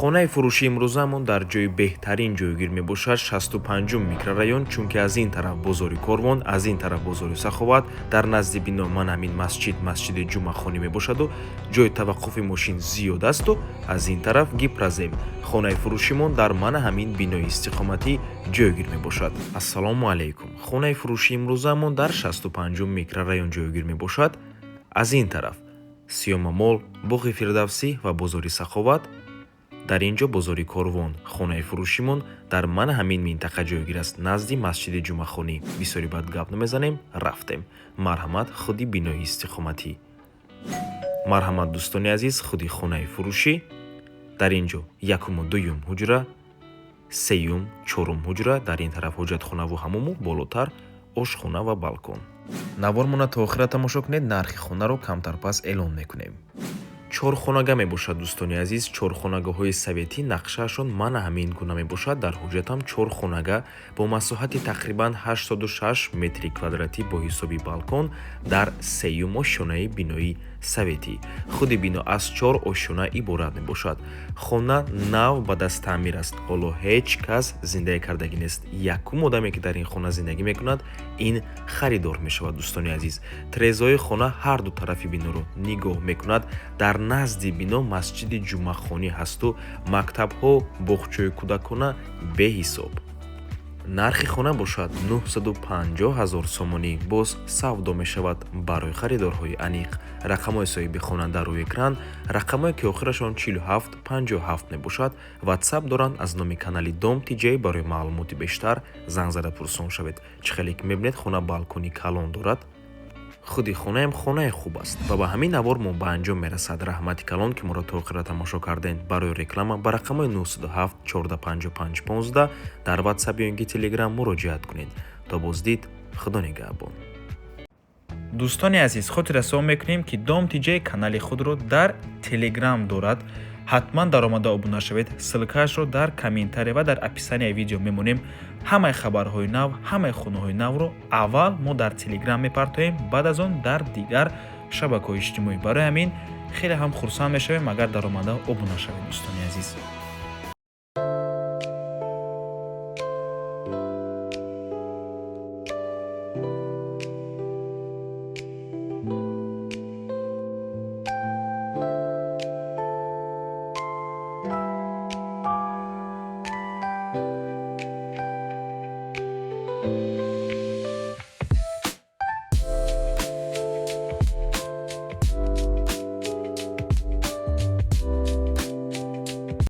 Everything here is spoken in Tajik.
Хонаи фурӯши имрӯзаамон дар ҷои беҳтарин ҷойгир мебошад, 65-ум микрорайон, чунки аз ин тараф бозори Корвон, аз ин тараф бозори Саховат, дар назди бино ман ҳамин масҷид, масҷиди Ҷумъахонӣ мебошаду ҷои таваққуфи мошин зиёд асту аз ин тараф Гипрозем. Хонаи фурӯшимон дар мана ҳамин бинои истиқоматӣ ҷойгир мебошад. Ассалому алайкум! Хонаи фурӯши имрӯзаамон дар 65-ум микрорайон ҷойгир мебошад. Аз ин тараф Сиёма Мол, боғи Фирдавсӣ ва бозори Саховат, дар ин ҷо бозори Корвон. Хонаи фурӯшимон дар мана ҳамин минтақа ҷойгир аст, назди масҷиди Ҷумъахонӣ. Бисёри бад гап намезанем, рафтем. Марҳамат, худи бинои истиқоматӣ. Марҳамат, дӯстони азиз, худи хонаи фурӯшӣ. Дар ин ҷо якуму дуюм ҳуҷра, сеюм, чорум ҳуҷра, дар ин тараф ҳоҷатхонаву ҳамуму болотар ошхона ва балкон. Навормона то охира тамошо кунед, нархи хонаро камтар пас эълон мекунем. Чорхонага мебошад, дӯстони азиз. Чорхонагаҳои советӣ нақшаашон мана ҳамин гуна мебошад. Дар ҳуҷҷатам чорхонага бо масоҳати тақрибан 86 метри квадратӣ бо ҳисоби балкон дар сеюм ошёнаи бинои советӣ. Худи бино аз чор ошёна иборат мебошад. Хона нав ба даст таъмир аст, ҳоло ҳеҷ кас зиндагӣ кардагӣ нест. Якум одаме, ки дар ин хона зиндагӣ мекунад, ин харидор мешавад. Дӯстони азиз, тирезаҳои хона ҳар ду тарафи биноро нигоҳ мекунад. Дар назди бино масҷиди Ҷумъахонӣ ҳасту мактабҳо, боғчаи кӯдакона беҳисоб. Нархи хона бошад 950 ҳазор сомонӣ, боз савдо мешавад. Барои харидорҳои аниқ рақамҳои соҳиби хона дар рӯи экран, рақамҳое, ки охирашон 47 57 мебошад, Ватсап доранд аз номи канали Дом Тиҷай. Барои маълумоти бештар занг зада пурсон шавед. Чӣ хеле ки мебинед, хона балкони калон дорад. Худи хонаам хонаи хуб аст. Ва ба ҳамин навор мо ба анҷом мерасад. Раҳмати калон, ки моро то охира тамошо кардем. Барои реклама ба рақамҳои 907 14 55 15 дар Ватсап ё ин ки Телеграм муроҷиат кунед. То боздид, Худо нигаҳбон. Дӯстони азиз, хотиррасон мекунем, ки Дом Тиҷай канали худро дар Телеграм дорад. Ҳатман даромада обуна шавед. Ссылкаашро дар комментария ва дар описанияи видео мемонем. Ҳамаи хабарҳои нав, ҳамаи хонаҳои навро аввал мо дар Телеграм мепартоем, баъд аз он дар дигар шабакаҳои иҷтимоӣ. Барои ҳамин хеле ҳам хурсанд мешавем, агар даромада обуна шавед, дӯстони азиз.